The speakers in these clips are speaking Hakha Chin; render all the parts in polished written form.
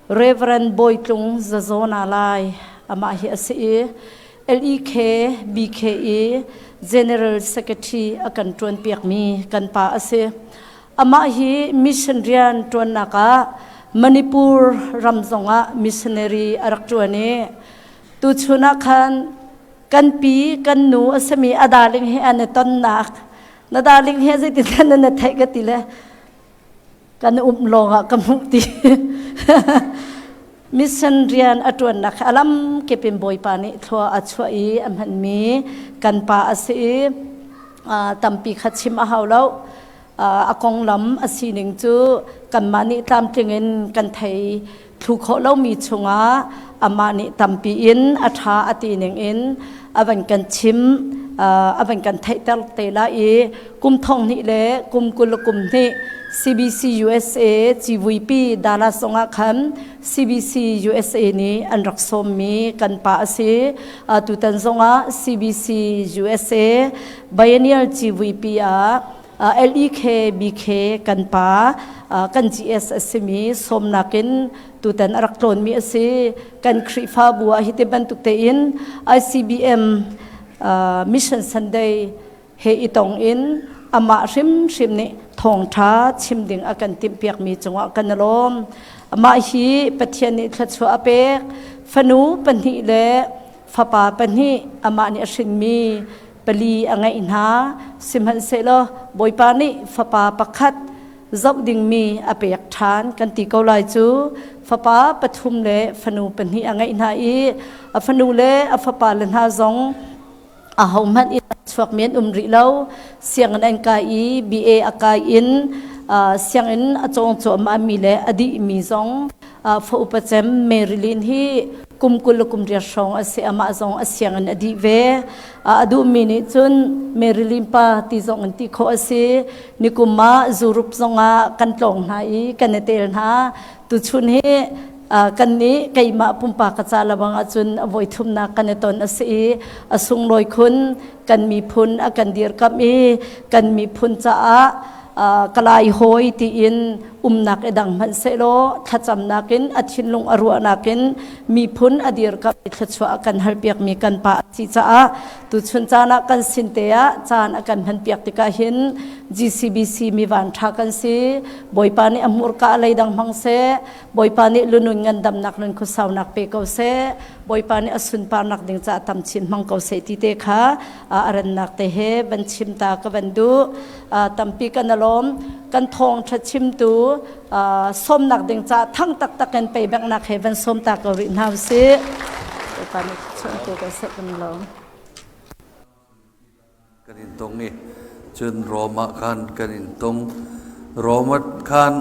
Reverend Bawitlung Zazona Lai amah hi a si i LEK BKE General Secretary a kan ṭuanpiakmi kan pa a si. Amah hi mission rian ṭuannak ah Manipur ram zongah missionary a rak ṭuan i tuchun ah khan kan pi kan nu a simi a darling he an i tonnak na darling he zeitin na theih ka ti le kan um lawngah ka hmuh ti mission rian a ṭuannak a lam kip in Bawipa nih thlua a chuah i a hmanmi kan pa a si i tampi kha chim a hau lo. A konglam a sining cu kanmah nih tlamtling in kan thei thlu khawh lomi chungah amah nih tampi in a ṭha a ti ning in a van kan chim, a van kan theihter te lai i kum thong hnih le kum 20 kum hnih CBC USA civuipi Dallas zongah khan CBC USA nih an rak sawmmi kan pa a si. Tutan zongah CBC USA Biennial civuipi ah LEK BK kan pa kan GS a simi sawmnak in tutan a rak tlawnmi a si. Kan Khrihfabu ah hiti bantuk tein ICBM Mission Sunday he i tong in amah hrimhrim nih thawngṭha chim ding a kan timhpiakmi cungah kan i lawm. Amah hi Pathian nih thluachuah a pek. Fanu pahnih le fapa pahnih amah nih a hrinmi pali a ngeih hna. Sihmanhsehlaw Bawipa nih fapa pakhat zoh dingmi a pek ṭhan kan ti ko lai cu. Fapa pathum le fanu pahnih a ngeih hna i a fanu le a fapa le hna zong ahohmanh in chuakmi an um rih lo. Sianginn an kai i BA a kai in sianginn a cawng cuahmahmi le a dihmi zong fa upa cem Marilyn hi kum 20 le kum 8 hrawng a si. Amah zong a sianginn a dih ve. A duhmi nih cun Marilyn pa ti zong in ti khawh a si. Nikum ah Zurup zongah kan tlawng hna i kan i tel hna. Tuchun hi kan nih keimah pumpak ka ca lawang ahcun a voi thumnak kan i ton a si i a sunglawi khun. Kan miphun a kan dirkamh i kan miphun caah kalai hawi tiin umnak i dang hmanh sehlaw thlacamnak in a thinlung a ruahnak in miphun a dirkamh i thluachuah a kan halpiakmi kan pa a si caah tuchun caan ah kan sin te ah caan a kan hmanpiak tikah hin GCBC mi van ṭha kan si. Bawipa nih a hmurka a leidang hmang seh. Bawipa nih lunun ngandamnak nun khuasaunak pe ko seh. Bawipa nih a sunparnak ding caah tam chin hmang ko seh ti te kha a rannak te he van chim ta ka van duh. Tampi kan alawm. Kan thawng ṭha chimtu sawmnak ding caah thang taktak in peibeknak he van sawm ta ko rih hna usih. Bawipa nih chuan pe ko seh kan lawm. Kan in tong i cun Rome ah khan kan in tong. Rome ah khan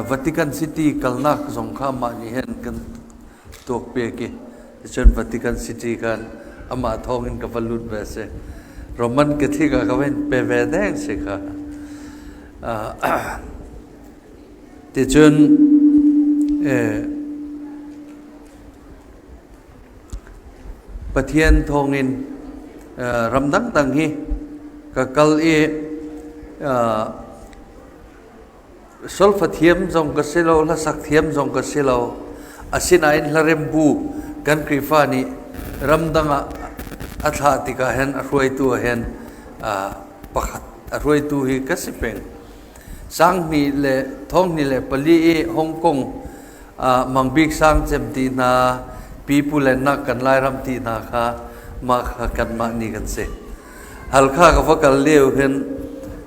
Vatican City kalnak zong kha mah nih hin kan tuak pek i cun Vatican City khan amah thawng in ka va lut ve si. Roman Catholic ah ka van pe ve deng si kha. Ticun Pathian thawngin ram dangdang hi ka kal i solfa thiam zong ka si lo, hlasak thiam zong ka si lo. Asinain hlarem bu kan Khrihfa nih ramdang ah a thlah tikah hin a hruaitu ah hin pakhat a hruaitu hi ka si peng. Sang hnih le thong hnih le pali i Hong Kong Mang Bik Sang cem ti hna, pipu le nak kan Lairam ti hna kha mah kha kanmah nih kan si. Halkha ka va kal lio hin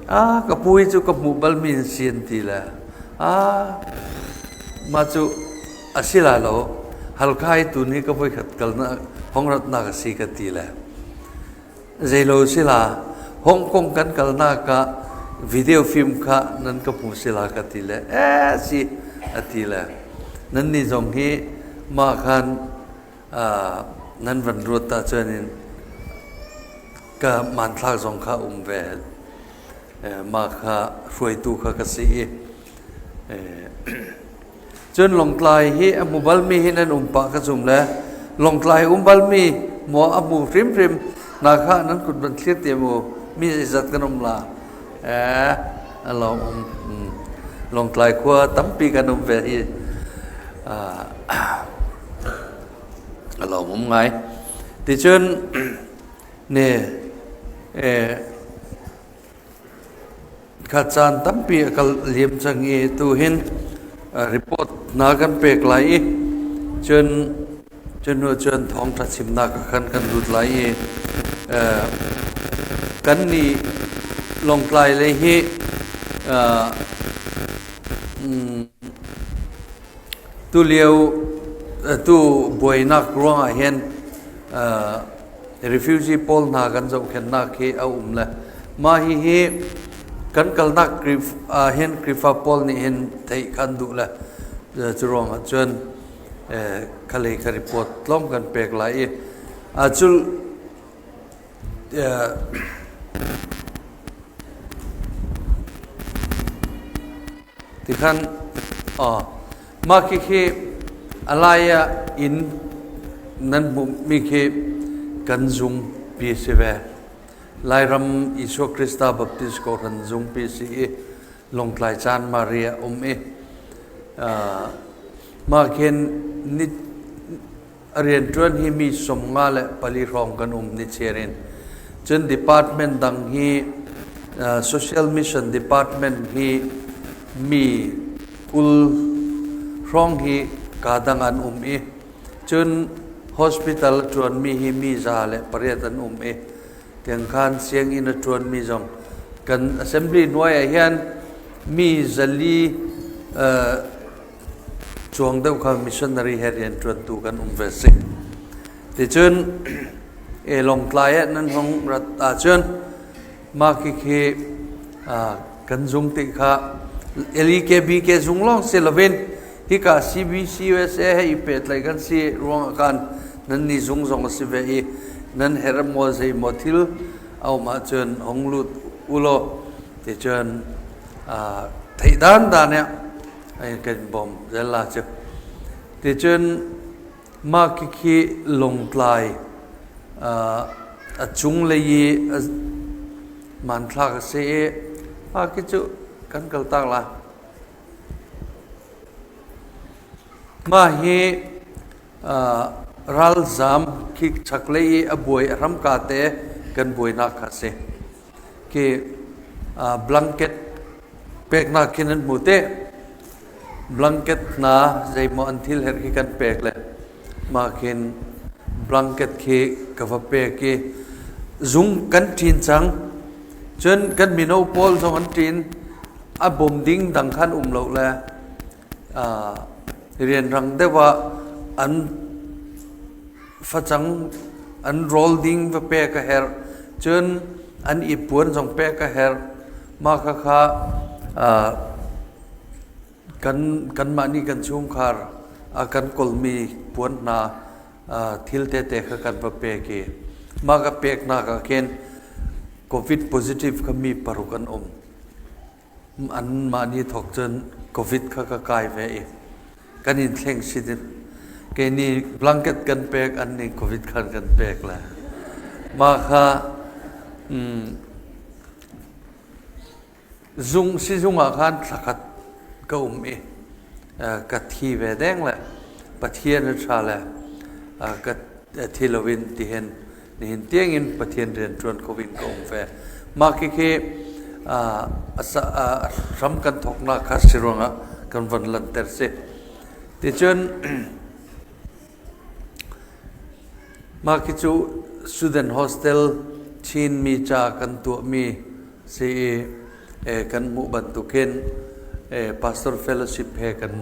a ka pu hi cu ka hmuh balmi an si an ti le a mah cu a si lai lo. Halkha hi tuni ka voikhat kal na hongratnak a si ka ti le zeilo sila Hong Kong kan kalnak ah video film kha nan ka hmu sila ka ti le eh si a ti le nan nih zong hi mah khan nan van ruat ta cun in ka hmanthlak zong kha um ve. Mah kha hruaitu kha ka si i cun Lawngtlai hi a hmu balmi hi nan um pah ka zum le Lawngtlai um balmi maw a hmu hrimhrim na kha nan kut van thlir te mu mi zeizat kan um la eh a lawng um. Lawngtlai khua tampi kan um ve hi. A lawmawm ngai. Ticun ne kha caan tampi a kal liam cang i tu hin report hna kan pek lai i cun cun hnu cun thawngṭha chimnak ah khan kan lut lai i kan nih Lawngtlai lei hi Tulio tu buainak ruangah hin refugee pawl hna kan zohkhenhnak hi a um le mah hihi kan kalnak hin Khrihfa pawl nih hin theih kan duh le cu ruangah cun khalei kha report tlawm kan pek lai i cu Tikhan mah khikhi a lai ah inn nan hmuhmi khi kan zungpi si ve. Lairam Isua Krista Baptist Kawhhran zungpi si i Lawngtlai Caan Maria um i mah khin ni A rianṭuan hi mi 54 hrawng kan um nichiar in. Cun department dang hi Social Mission Department hi mi 20 hrawng hi kaa dang an um i cun hospital a ṭuanmi hi mi 108 an um i tiangkhan sianginn a ṭuanmi zong kan assembly hnuai ah hin mi 400 cuang deuh kha missionary he rianṭuantu kan um ve si. Ticun e Lawngtlai ah nan hong rat ahcun mah khikhi kan zung ti kha LEKBK zung lawng si loin hika CBC USA he i pehtlaih kan si ruangah khan nan ni zung zong a si ve i nan herh maw zei maw thil a um ahcun hong lut ulaw ticun theih dan dan ah kan bawm zel la cu. Ticun mah khikhi Lawngtlai a cunglei i hmanthlak a si i mah khi cu kan kaltak la. Mah hi ralzam khi chaklei i a buai a hramka te kan buainak kha a si. Khi blanket peknak khin an hmu te. Blanket hna zeimaw an thil herh khi kan pek le mah khin blanket khi ka va pek i zung kan ṭin cang. Cun kan mino pawl zong an ṭin. A bawm ding dang khan um lo le rianrang deuh ah an facang an rawl ding va pek a herh. Cun an i puan zong pek a herh. Mah khakha kan kanmah nih kan chungkhar a kan kawlmi puan hna thil tete kha kan va pek i mah ka peknak ah khin COVID positive kha mi paruk an um. Anmah nih thawk cun COVID kha ka kai ve i kan in thleng si ding. Kei nih blanket kan pek, an nih COVID khan kan pek le. Mah kha zung sizung ah khan thlakhat ka um i ka thi ve deng le Pathian a ṭha le ka thi loin tihin nihin tiangin Pathian rian ṭuan ko in ka um ve. Mah khikhi a hram kan thawknak kha si ruangah kan von lanter si. Ticun mah khi cu student hostel Chinmi ca kan tuahmi si i kan hmuh bantukin pastor fellowship he kan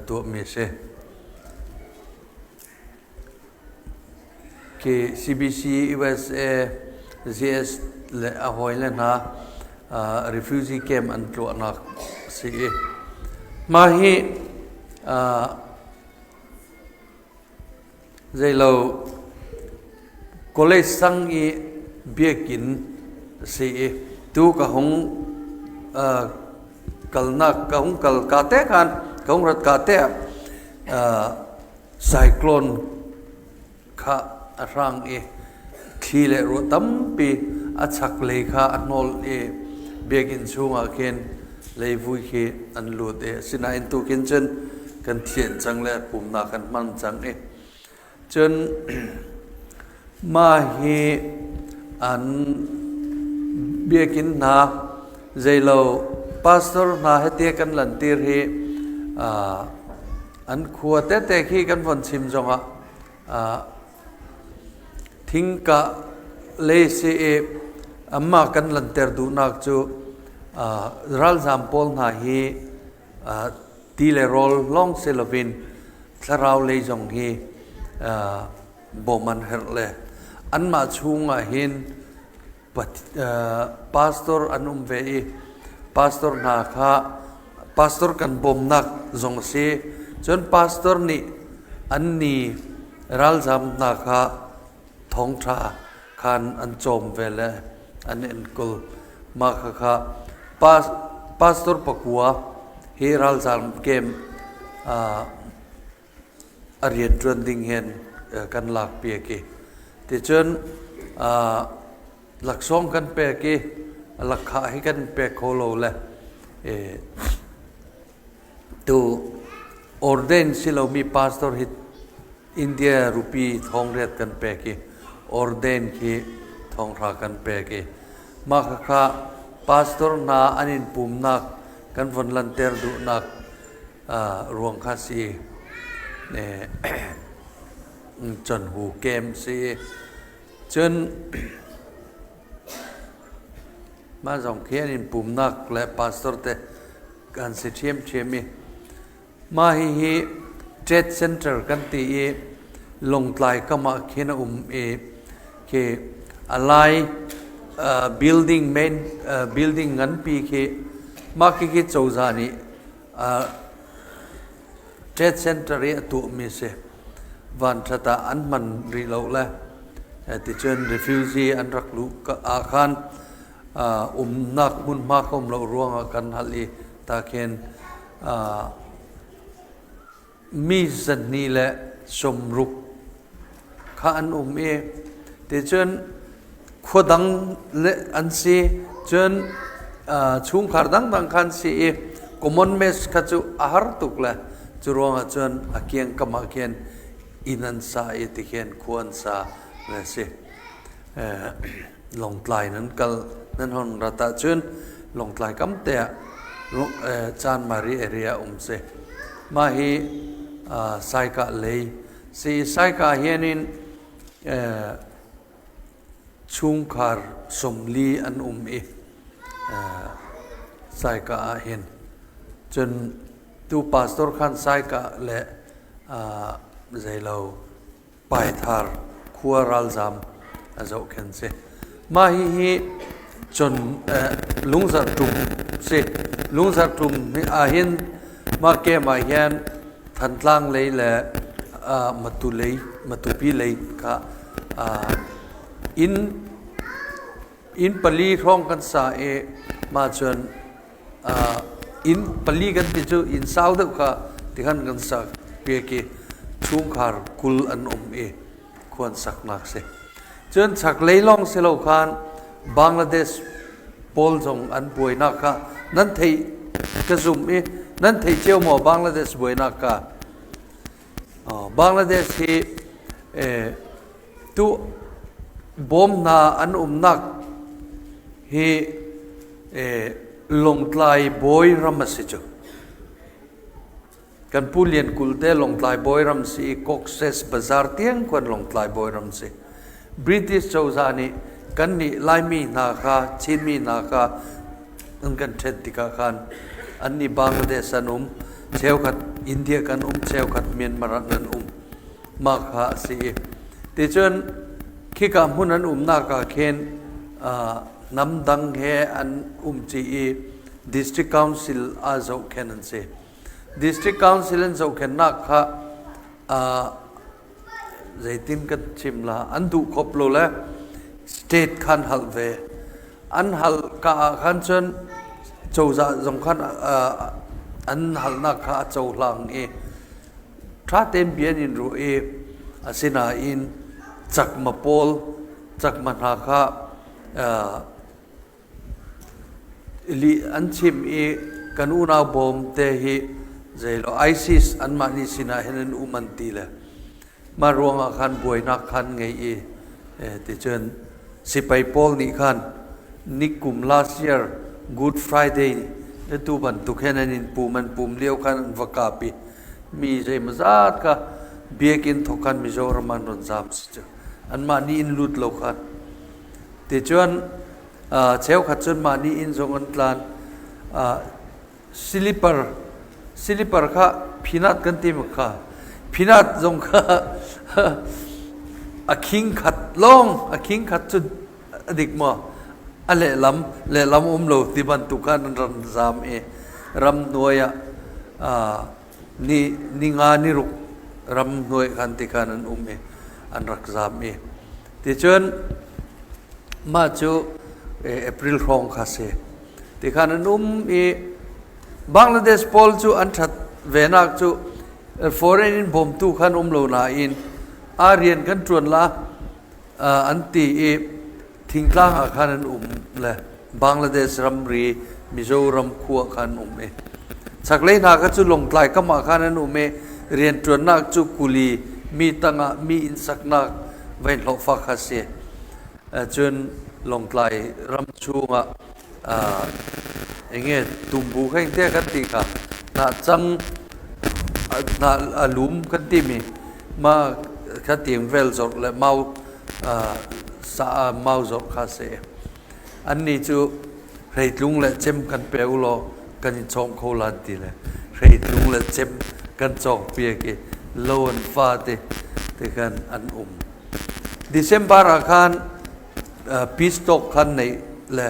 tuahmi a si. Khi CBC USA ZS le a hawile hna refugee camp an tluahnak a si i mah hi zeilo college sang i biakinn a si i tu ka hung kalnak ka hung kal ka te khan ka hung rat ka te ah Cyclone kha a hrang i thli le ruah tampi a chaklei kha a hnawl i biakinn chungah khin leivui khi an lut i asinain tukin cun kan thianh cang le pumnak kan hman cang i cun mah hi an biakinn hna zeilo pastor hna hete kan lantir hi an khua tete khi kan von chim zongah thingkah lei si i anmah kan lanter duhnak cu ralzaam pawl hna hi ti le rawl lawng si loin thlarau lei zong hi bawm an herh le anmah chung ah hin pastor an um ve i pastor hna kha pastor kan bawmnak zong a si. Cun pastor nih an ni ralzam hna kha thawngṭha khan an cawm ve le an enkawl. Mah khakha pastor pakua hi ralzam camp a rianṭuan ding hin kan lakpiak i ticun laksawng kan pek i lakkhah hi kan pek kho lo le tu ordain si lomi pastor hi India rupee thong riat kan pek i ordain khi thonghra kan pek i mah khakha pastor hna an in pumnak kan von lanter duhnak ruang kha si Chanhu camp si cun mah zong khi an in pumnak le pastor te kan si ṭhiamṭhiam i mah hihi trade center kan ti i Lawngtlai kam ah khin a um i khi a lai building main building nganpi khi mah khi cozah nih Trade center i a tuahmi a si. Vanṭhat ah an hman rih lo le ticun refugee an rak luh ah khan umnak hmunhma ka um lo ruangah kan hal i ta khin mi 260 kha an um i ticun khua dang le an si cun chungkhar dangdang kha an si i common mess kha cu a har tuk le cu ruangah cun a kiangkam ah khin inn an sa i tikhin khua an sa le si. Lawngtlai nan kal nan hon rat ahcun Lawngtlai kam te ah Chanmari area um si. Mah hi Saikah lei si. Saikah hian in chungkhar 40 an um i Saikah ah hin cun tu pastor khan Saikah le zeilo Paithar khua ralzam a zohkhenh si. Mah hihi cun lungzarh tum si. Lungzarh tum ah hin mah kem ah hin Thantlang lei le Matu lei, Matupi lei kha inn inn pali hrawng kan sa i mah cun inn pali kan ti cu inn sau deuh kha tikhan kan sak piak i chungkhar 20 an um i khuan saknak si. Cun chaklei lawng si lo khan Bangladesh pawl zong an buainak kha nan theih ka zum i nan thei cio maw Bangladesh buainak kha? Bangladesh hi tu bawm hna an umnak hi Lawngtlai bawi ram a si cu. Kan Pu Lian Kulh te Lawngtlai bawi ram si i Cox's Bazar tiang khuan Lawngtlai bawi ram si. British cozah nih kan nih Laimi hna kha Chinmi hna kha an kan ṭhen tikah khan an nih Bangladesh an um, cheukhat India kan um, cheukhat Myanmar ah nan um. Mah kha a si i ticun khika hmun an umnak ah khin hnam dang he an umṭi i District Council ah zohkhenh an si. District Council an zohkhenhnak kha zeitin kan chim la an duh khop lo le state khan hal ve. An hal ka ah khan cun cozah zong khan an halnak kha a cohlang i Ṭha tein bia an in ruah i asinain cakma pawl, cakma hna kha lih an chim i kan unau bawm te hi Zeilo ISIS anmah nih sinah hin an um an ti le mah ruangah khan buainak khan ngei i ticun sipai pawl nih khan nikum last year Good Friday tu bantuk hin an in pum an pum lio khan an va kap i mi zeimawzat kha biakinn thok khan Mizoram an ron zam si cu anmah nih in lut lo khan ticun cheukhat cun mah nih inn zong an tlan. Silipar silipar kha phinat kan ti mak kha. Phinat zong kha a khing khat lawng a khing khat cu a dik maw? A lehlam lehlam um lo ti bantuk khan an ran zam i ram hnuai ah ni ni nga ni ruk ram hnuai khan ti khan an um i an rak zam i ticun mah cu April hrawng kha si. Tikhan an um i Bangladesh pawl cu an ṭhat venak cu foreign in bawmtu khan um lo nain a rian kan ṭuan la an ti i thingtlang ah khan an um le Bangladesh ramri Mizoram khua khan um i chaklei hna kha cu Lawngtlai kam ah khan an um i rianṭuannak cu kuli mi tangah mi inn saknak vai hlawhfa kha si. Cun Lawngtlai ram chungah enge tumbu kha engte kan ti kha hnah cang hnah a lum kan timi ma kha tiang vel zawrh le mau sa mau zawrh kha si. Annih cu hreitlung le cem kan pe u law kan in chawng kho lan ti le hreitlung le cem kan cawk piak i lo an fa te te khan an um. December ah khan peace talk khan neih le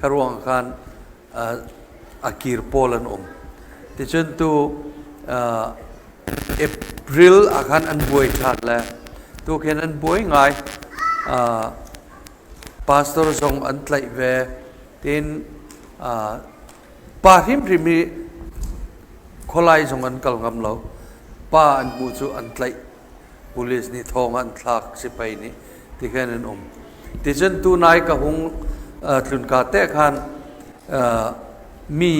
kha ruang khan a kir pawl an um. Ticun tu April ah khan an buai ṭhan le tu khin an buai ngai. Pastor zong an tlaih ve. Tin pa hrimhrim hi khualai zong an kal ngam lo. Pa an hmuh cu an tlaih. Police nih thong an thlak sipai nih tikhan an um. Ticun tunai ka hung tlunka te khan mi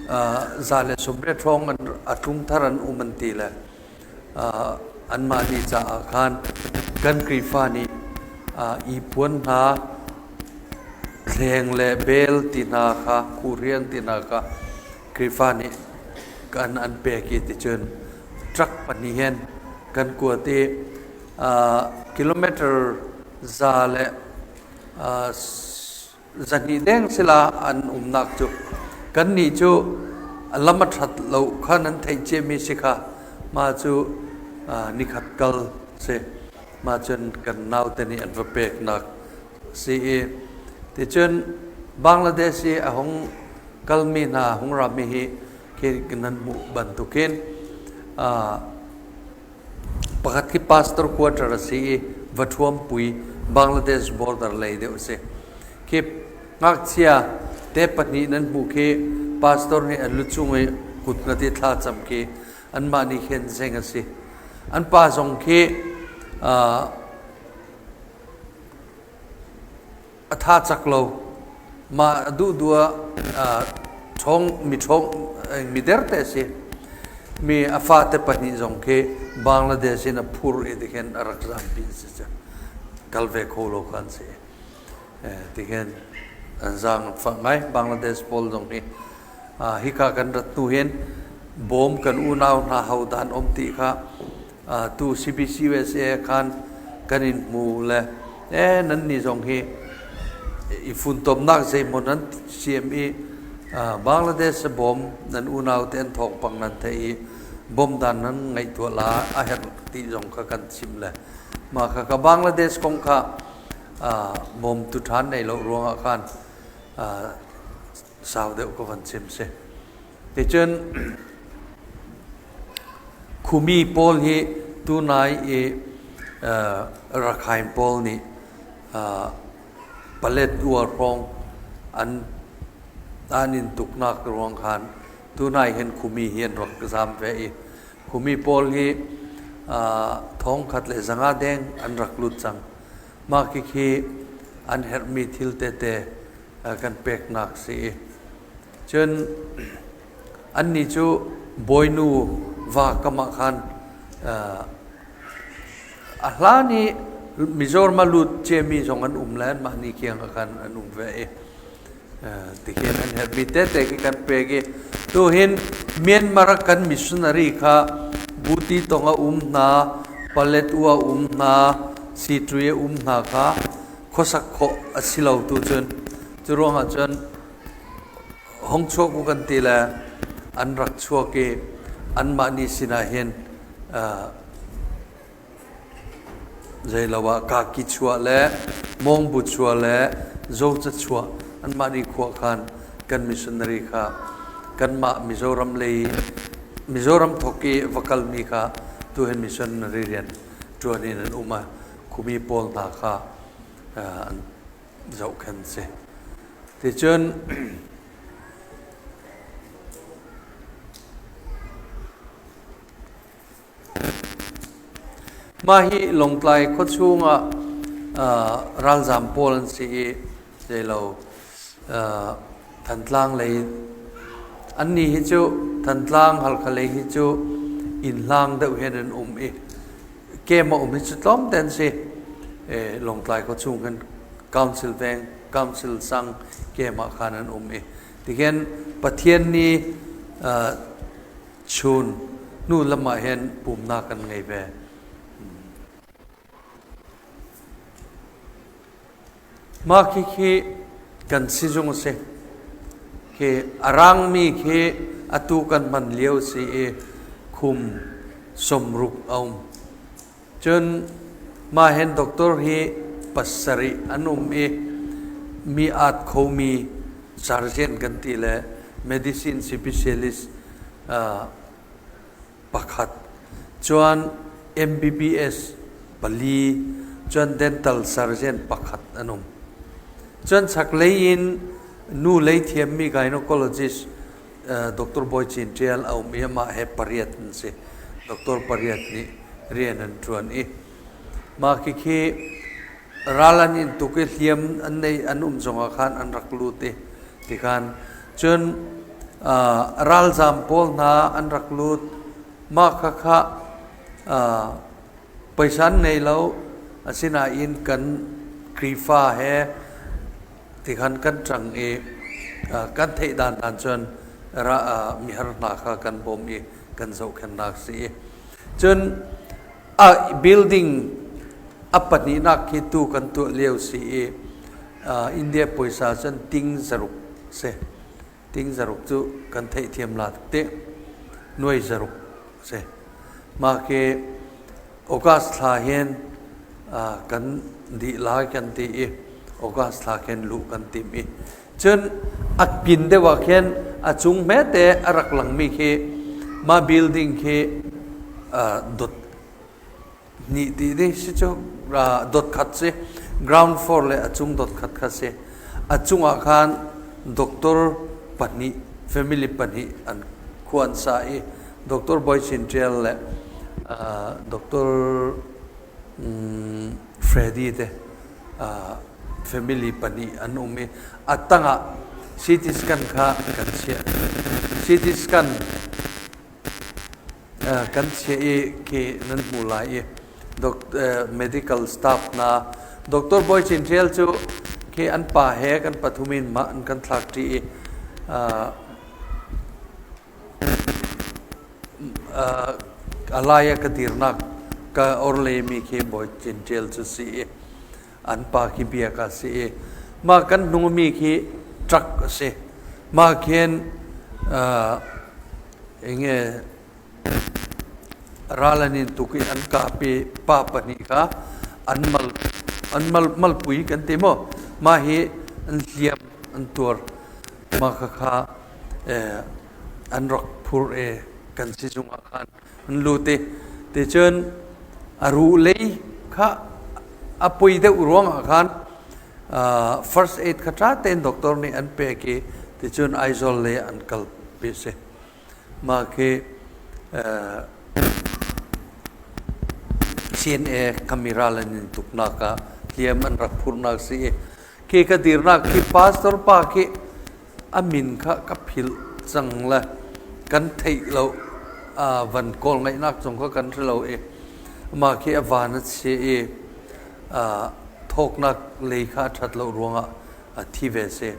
180 hrawng an a tlung thar an um an ti le anmah nih caah khan kan Khrihfa nih i puan hna thleng le bel ti hna kha khuhriang ti hna kha Khrihfa nih kan an pek i ticun truck pahnih hen kan kuat i kilometer 102 deng sila an umnak cu kannih cu lam a ṭhat lo kha nan theih ciami si kha mah cu nikhat kal si mah cun kan naute nih an va peknak si i ticun Bangladesh i a hung kalmi hna hung rami hi khi nan hmuh bantukin pakhat khi pastor quarter a si i Vathuampui Bangladesh border lei deuh a si. Khi ngakchia te pahnih nan hmuh khi pastor nih an lucung i kut ngat i thla cam khi anmah nih khin zeng a si. An pa zong khi a tha cak lo. Mah duh duh ah ṭhawng mi ṭhawng mi der te a si. Mi a fate pahnih zong khi Bangladesh in a phur i tikhin a rak zampi an si cu. Kal ve kho lo kha an si. Tikhin an zaang fah ngai Bangladesh pawl zong hi. Hika kan rat hnu hin bawm kan unau hna ho dah an um ti kha tu CBC USA khan kan in hmu le e nan ni zong hi i funtomnak zeimaw nan siam i Bangladesh bawm nan unau te an thawngpang nan theih i bom dan nan ngaihtuah la a herh ti zong kha kan chim le mah kha ka Bangladesh kong kha bawm tu ṭhan nei lo ruangah khan sau deuh ka van chim si. Ticun Khumi pawl hi tunai i Rakhine pawl nih Paletwa hrawng an an in tuknak ruang khan tunai hin Khumi hi an rak zaam ve i Khumi pawl hi 1,500 deng an rak lut cang. Mah khikhi an herhmi thil tete kan peknak si i cun. Annih cu bawinu va kam ah khan a hlan i Mizoram a lut ciami zong an um le anmah nih kiang ah khan an um ve i tikhin an herhmi tete khi kan pek i tuhin Myanmar ah kan missionary kha Buti tong a um hna, Paletwa um hna, Sitri a um hna kha khuasak khawh a si lo tu cun cu ruangah cun hong chuak u kan ti le an rak chuak i anmah nih sinah hin zeilo ah kaki chuah le mawngbu chuah le zoca chuah anmah nih khua khan kan missionary kha kanmah Mizoram lei Mizoram thawk i va kalmi kha tuhin missionary rian ṭuan in an um a khumi pawl hna kha an zohkhenh si. Ticun mah hi Lawngtlai khuachung ah ralzaam pawl an si i zeilo Thantlang lei annih hi cu Thantlang Halkha lei hi cu inn hlang deuh hin an um i kem a um hi cu tlawmte an si. Lawngtlai khuachung khan council veng council sang kem ah khan an um i tikhin Pathian nih chun hnu lam ah hin pumnak kan ngei ve. Mah khi kan sizung a si. Khi a rangmi khi atu kan hman lio si i khum 60 a um. Cun mah hen doctor hi pasarih an um i mi aat khomi surgeon kan ti le medicine specialist pakhat chuan MBBS pali chuan dental surgeon pakhat an um. Chuan chaklei in nu lei thiammi gynecologist Dr. Bawi Cin Tial a um i amah he pariat an si. Dr. Pariat nih rian an ṭuan i mah khikhi ral an in tuk i hliam an nei an um zongah khan an rak lut i tikhan cun ralzaam pawl hna an rak lut. Mah khakha paisa an ngei lo. Asinain kan Khrihfa he tikhan kan ṭang i kan theih dan dan cun mihar hna kha kan bawm i kan zohkhenhnak si. Cun a building a pahnihnak khi tu kan tuah lio si i India puaisa cun ting zaruk si. Ting zaruk cu kan theihthiam la te nuai zaruk si. Mah khi August thla hin kan dih lai kan ti i August thla khin luh kan tim i cun a pin deuh ah khin a cung hmete a rak langmi khi mah building khi dot hnih ti ding si cu dot khat si ground floor le a cung dot khat kha si a cungah khan doctor pahnih family pahnih an khua an sa i Doctor Bawi Cin Tial le Doctor Freddy te family pahnih an um i a tangah CT scan kha kan chiah CT scan kan chiah i khi nan hmu lai i medical staff hna Doctor Bawi Cin Tial cu khi an pa he kan pathum in mah an kan thlak ṭi i a lai a ka dirnak ka orhlei mi khi Bawi Cin Ṭial cu si i an pa khi biak a si i mah kan hnung mi khi truck a si. Mah khin enge ral an in tuk i an kap i pa pahnih kha an mal an mal malpui kan ti maw mah hi an hliam an tuar mah khakha an rak phur i kan sizung ah khan an lut i ticun a ruh lei kha a pui deuh ruangah khan first aid kha ṭha tein doctor nih an pek i ticun Aizawl lei an kal pi si. Mah khi CNA camera an in tuknak ah hliam an rak phurhnak si i khi ka dirnak khi pastor pa khi a min kha ka philh cang le. Kan theih lo van kawl ngaihnak zong kha kan hre lo i mah khi a van a si i thawknak lei kha a ṭhat lo ruangah a thi ve si.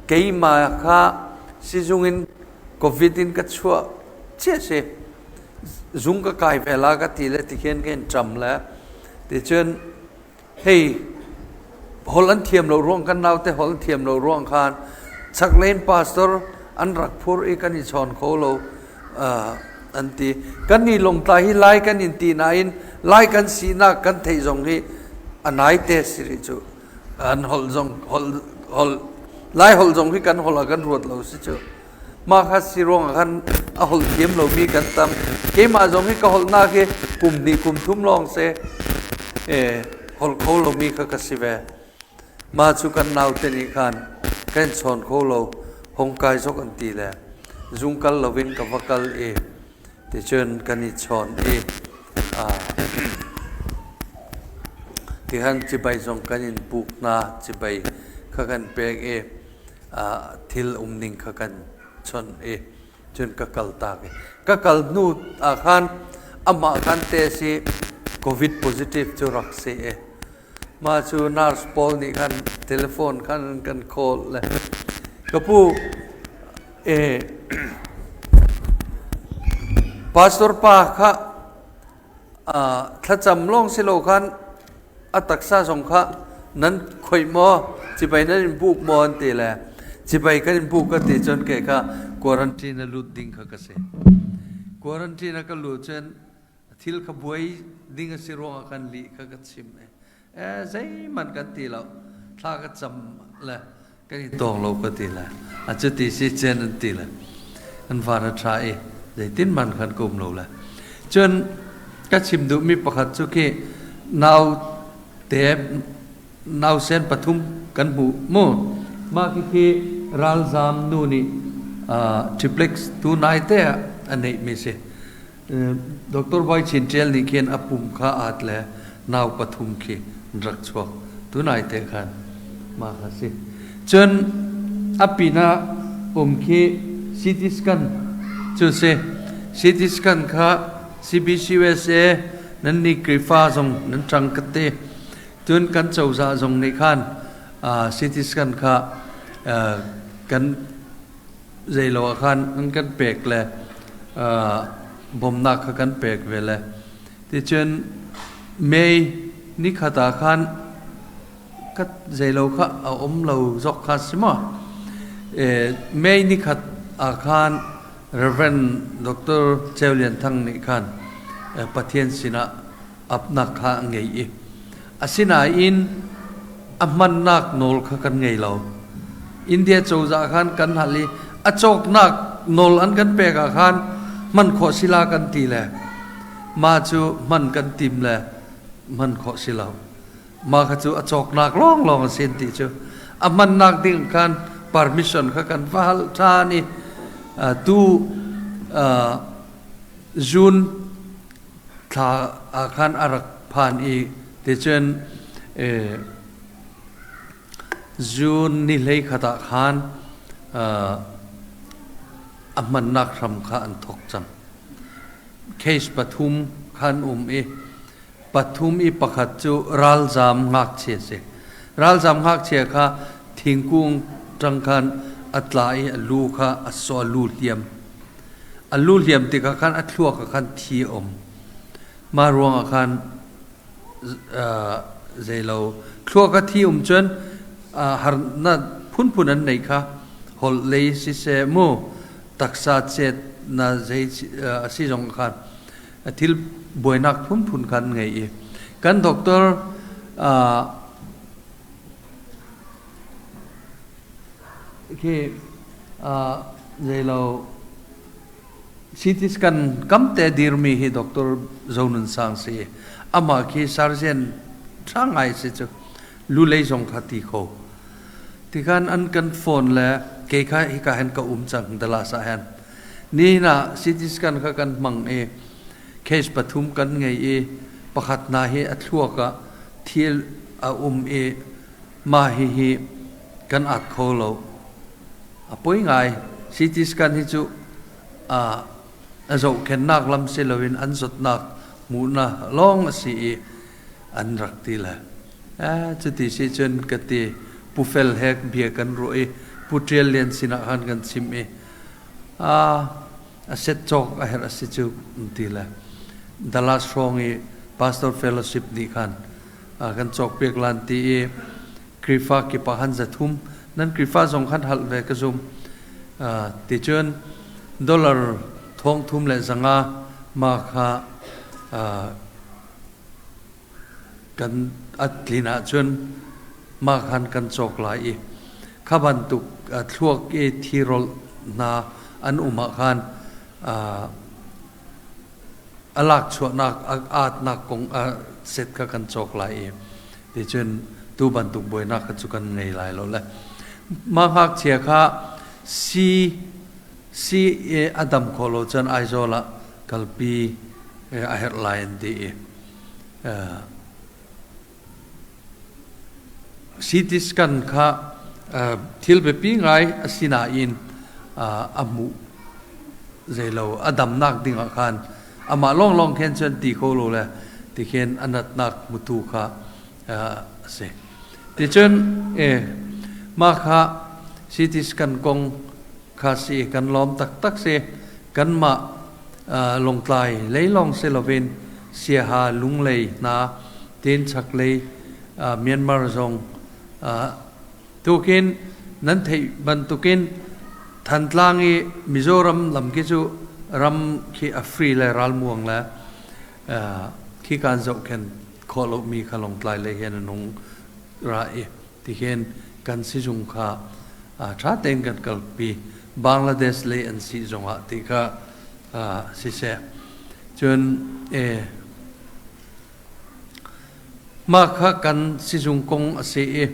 Keimah kha sizung in COVID in ka chuah cia si. Zung ka kai ve la ka ti le tikhin ka in ṭam le ticun hei holh an thiam lo ruang kan naute holh an thiam lo ruang khan chaklei pastor an rak phur i kan i chawn kho lo an ti. Kan ni longtlai hi lai kan in ti nain lai kan sinak kan theih zong hi a nai te si rih cu. An holh zong holh holh lai holh zong hi kan holh ah kan ruat lo si cu. Mah kha si ruangah khan a holh thiam lomi kan tam. Keimah zong hi ka holhnak hi kum hnih kum thum lawng si holh kho lomi kha ka si ve. Mah cu kan naute nih khan kan chawn kho lo hong kai zok an ti le zung kal loin ka va kal i ticun kan i chawn i tihan cibai zong kan in puk hna cibai kha kan pek i thil umning kha kan chawnh i cun ka kal tak i ka kal hnu ah khan amah khan te si covid positive cu rak si i mah cu nurse pawl nih khan telephone khan an kan call le ka pu pastor pa kha Thlacam lawng si lo khan a taksa zong kha nan khoih maw, cibai nan in buk maw an ti le cibai kan in buk ka ti cun ke kha quarantine a lut ding kha ka si. Quarantine a ka luh cun thil kha buai ding a si ruangah khan lih kha ka chim. Eh zeihmanh kan ti lo. Thla ka cam le kan i tawng lo ka ti le a cuti si cen an ti le an van a ṭha i zeitin man khan ka um lo le cun ka chim duhmi pakhat cu khi nau te nausen pathum kan hmuh mu mah khi khi ralzam nu nih triplex tu nai te ah a neih mi si Dr. Vai Chin Ṭial nih khin a pum kha aat le nau pathum khi an rak chuak. Tunai te khan mah kha si. Cun a pinah um khi CT scan cu si. CT scan kha CBCUSA nan nih Krifa zong nan ṭang ka ti. Cun kan cozah zong nih khan CT scan kha kan zeilo ah khan an kan pek le bawmnak kha kan pek ve le ticun May nikhat ah khan ka zeilo kha a um lo zok kha si maw May nikhat ah khan Reverend Dr. Ceu Lian Thang nih khan Pathian sinah apnak kha a ngei i asinain a hmannak nawl kha kan ngei lo. India cozah khan kan hal i a cawknak nawl an kan pek ah khan hman khawh sila kan ti le mah cu hman kan tim le hman khawh si lo. Mah kha cu a cawknak lawnglawng a si ti cu a hmannak ding khan permission kha kan va hal ṭhan i tu June thla ah khan a rak phan i ticun June ni hlei khat ah khan a hmannak hram kha an thawk cang. Case pathum khan um i pathum i pakhat cu ralzaam ngakchia si. Ralzaam ngakchia kha thingkung ṭang khan a tla i a lu kha a sawh a lu hliam. A lu hliam tikah khan a thluak ah khan thi a um. Mah ruangah khan zeilo thluak a thi um cun harnak phunphun an nei kha holh lei siseh mu taksa chet na zei a si zong khan thil buainak phunphun khan ngei i kan doctor Khi zeilo CT scan kamte dirmi hi Dr. Zonun Sang si. Amah khi surgeon ṭha ngai si cu. Lulei zong kha ti kho. Tikhan an kan phone le kei kha hika hen ka um cang Dallas ah hen. Ni na CT scan kha kan hmang i case pathum kan ngei i pakhat na hi a thluak ah thil a um i Mah hihi kan at kho lo. A poi ngai. CT scan hi cu A zohkhenhnak lam si loin an zawtnak hmuhnak lawng a si i an rak ti le cuti si cun ka ti. Pu Fel he bia kan ruah i Pu Ṭial Lian sinah khan kan chim i a set cawk a herh a si cu ti le Dallas hrawng i Pastor Fellowship nih khan kan cawkpiak lan ti i Khrihfa kip ah khan 300 nan Khrihfa zong khan halh ve ka zum. Ti cun dollar 3,500 ma kha kan at tlin ahcun ma khan kan cawk lai i kha bantuk thluak i thirolh hna an um ah khan a lak chuahnak a atnak kong a set kha kan cawk lai i ticun tu bantuk buainak kha cu kan ngei lai lo le mah ngakchia kha si si a dam khawh lo cun Aizawl ah kalpi a herh lai an ti i CT scan kha thil biapi ngai a si nain a hmuh zeilo a damnak ding ah khan amah lawnglawng khin cun ti kho lo le tikhin a natnak hmutu kha a si. Ticun mah kha CT scan kong kha si kan lawm taktak si. Kanmah Lawngtlai lei lawng si loin Siaha Lunglei hna tin chaklei Myanmar zong tukin nan theih bantukin Thantlang i Mizoram lam khi cu ram khi a free le ralmuang le khi kan zohkhen khawh lomi kha Lawngtlai lei hian an hung ra i tihin kan sizung kha ṭha tein kan kalpi. Bangladesh lei an si zongah ti kha siseh. Cun mah kha kan sizung kong a si i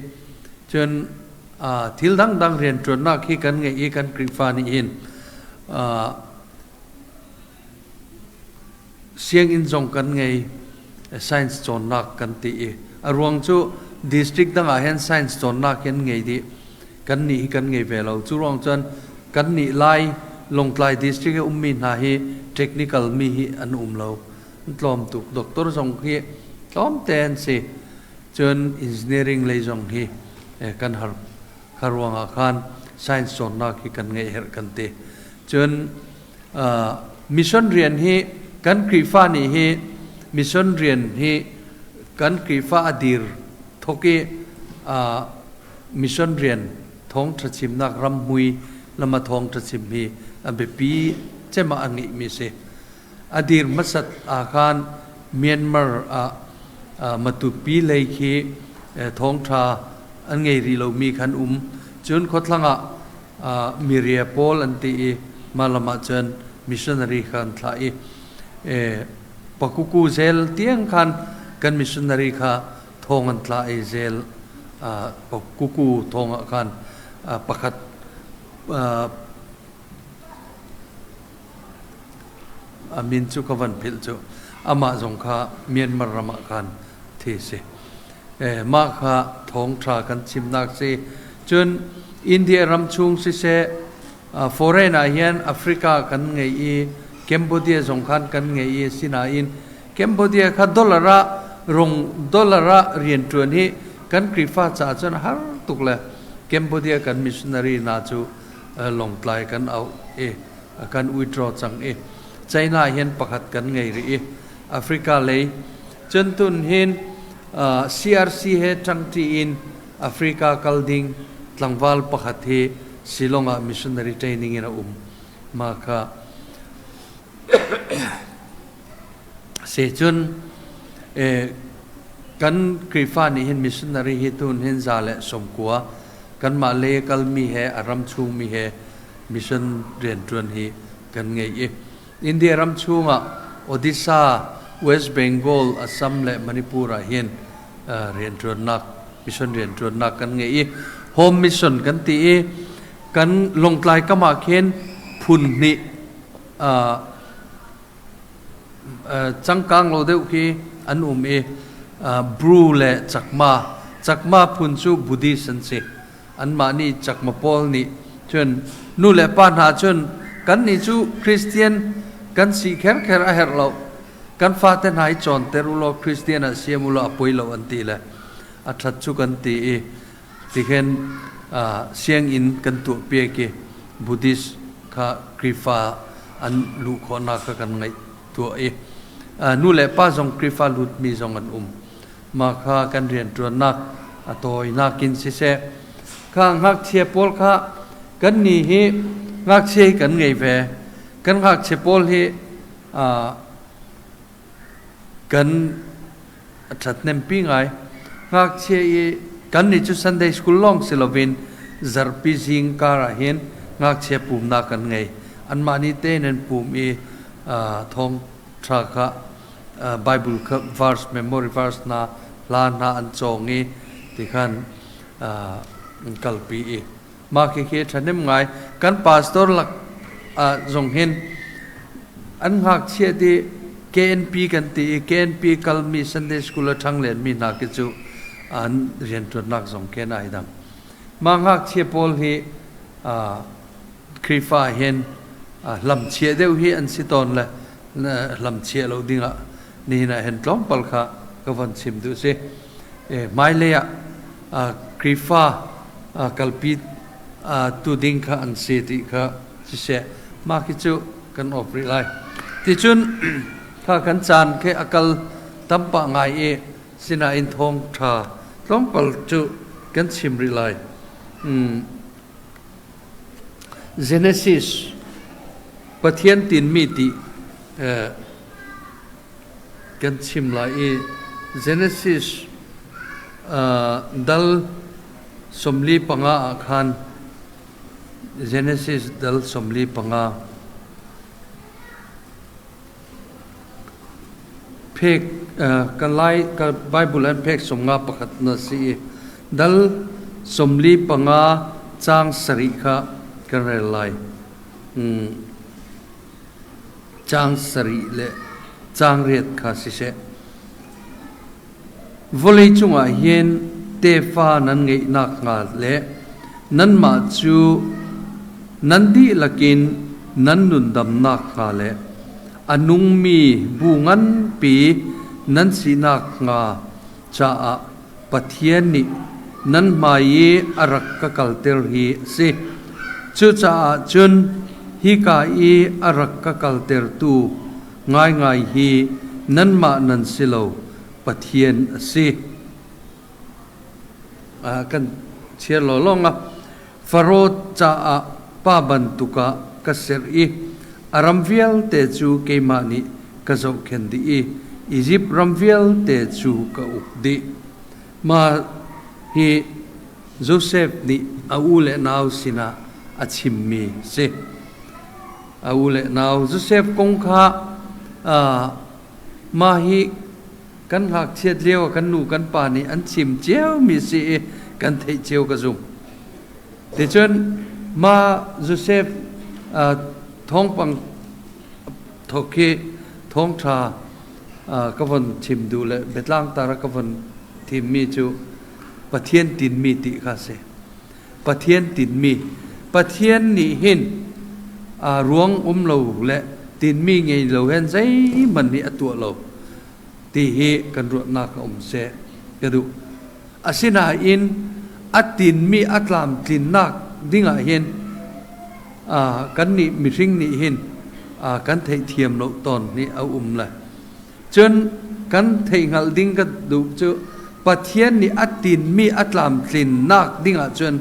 cun thil dangdang rianṭuannak hi kan ngeih i kan Khrihfa nih hin sianginn zong kan ngei. Science cawnnak kan ti i a ruang cu district dang ah hin science cawnnak hin ngei dih, kan nih hi kan ngei ve lo. Cu ruang cun kan nih Lai Lawngtlai district i ummi hna hi technical mi hi an um lo, an tlawm tuk. Doctor zong hi tlawm te an si. Cun engineering lei zong hi kan har. Kha ruangah khan science cawnnak hi kan ngeih herh kan ti. Cun mission rian hi kan Khrihfa nih hi mission rian hi kan Khrihfa a dir thok i mission rian thawngṭha chimnak ramhmui lama thawngṭha chim hi a biapi cem ah a ngeihmi si. A dir hmasat ah khan Myanmar ah Matupi lei khi thawngṭha an ngei rih lomi khan um. Cun khuathlang ah miria pawl an ti i mah lam ah cun missionary kha an thlah i Pakuku zel tiang khan kan missionary kha thong an tla i zel Pakuku thong ah khan pakhat a min cu ka van philh cu amah zong kha Myanmar ram ah khan thi si. Mah kha thawngṭha kan chimnak si. Cun India ram chung siseh, foreign ah hin Africa kan ngei i Cambodia zong khan kan ngei i sinain Cambodia kha dollar ah rung dollar ah rianṭuan hi kan Khrihfa caah cun har tuk le Cambodia kan missionary hna cu Lawngtlai kan auh i kan withdraw cang i China hin pakhat kan ngei rih i Africa lei cun tun hin CRC he ṭangṭi in Africa kal ding tlangval pakhat hi Shillong ah missionary training in a um. Mah kha se cun kan Khrihfa nih hin missionary hi tun hin 190 kanmah le kalmi he a ram chungmi he mission rianṭuan hi kan ngei i India ram chungah Odisha, West Bengal, Assam le Manipur ah hin rianṭuannak mission rianṭuannak kan ngei i home mission kan ti i kan Lawngtlai kam ah khin phun hnih cangkang lo deuh khi an um i Bru le Chakma. Chakma phun cu Buddhist an si. Anmah nih Chakma pawl nih cun nu le pa hna cun Kan nih cu Christian kan si kherkher a herh lo. Kan fate hna hi cawnter u law Christian ah siam u law a poi lo an ti le a ṭhat cu kan ti i tikhin sianginn kan tuahpiak i Buddhist kha Khrihfa an luh khawhnak kha kan ngaih tuah i nu le pa zong Khrihfa lutmi zong an um. Mah kha kan rianṭuannak a tawinak in siseh, kha ngakchia pawl kha kan nih hi ngakchia hi kan ngei ve. Kan ngakchia pawl hi kan a ṭhathnempi ngai. Ngakchia i kannih cu Sunday school lawng si loin zarhpi zingkar ah hin ngakchia pumnak kan ngei. Anmah nih tein an pum i thawngṭha kha Bible kha verse memory verse hna hla hna an cawng i tikhan an kalpi i mah khikhi ṭhahnem ngai. Kan pastor lak ah zong hin an ngakchia ti KNP kan ti i KNP kalmi Sunday school a ṭhang lenmi hna khi cu an rianṭuannak zong khen ai dang. Mah ngakchia pawl hi Khrihfa hin hlamchia deuh hi an si tawn le hlamchia lo dingah nihin ah hin tlawmpal kha ka von chim duh si. Hmailei ah Khrihfa kalpi tu ding kha an si ti kha siseh mah khi cu kan awp rih lai. Ticun kha kan caan khi a kal tam pah ngai i sinain thawngṭha tlawmpal cu kan chim rih lai. Genesis Pathian tinmi ti kan chim lai i Genesis dal 45 ah khan Genesis dal 45 phek ka lai ka Bible an phek 51 na si i dal 45 caang 7 kha kan rel lai. Caang 7 le caang 8 kha siseh. Vawlei cungah hin tefa nan ngeih nakhnga le nanmah cu nan dihlak in nan nundam nakhnga le a nungmi bu nganpi nan si nakhnga caah Pathian nih nan hmai i a rak ka kalter hi a si. Cucaah cun hika i a rak ka kaltertu ngaingai hi nanmah nan si lo, Pathian a si. Kan chiar law lawng ah Faro caah pa bantuk ah ka ser i a ram vialte cu keimah nih ka zohkhenh dih i Izipt ram vialte cu ka uk dih. Mah hi Josef nih a u le nau sinah a chimmi a si. A u le nau Josef kong kha mah hi kan ngakchiat lio ah kan nu kan pa nih an chim ciomi si i kan theih cio ka zumh. Ticun mah Josef thawngpang thawk hi thawngṭha ka von chim duh le biatlangtar ah ka von thimmi cu Pathian tinmi ti kha a si. Pathian tinmi Pathian nih hin ruang um lo le tinmi ngei lo hen zeihmanh nih a tuah lo ti hi kan ruahnak a um seh ka duh. Asinain a tinmi a tlamtlinnak dingah hin kan nih mihring nih hin kan theihthiam lo tawn hi a um le cun kan theihhngalh ding ka duh cu Pathian nih a tinmi a tlamtlinnak dingah cun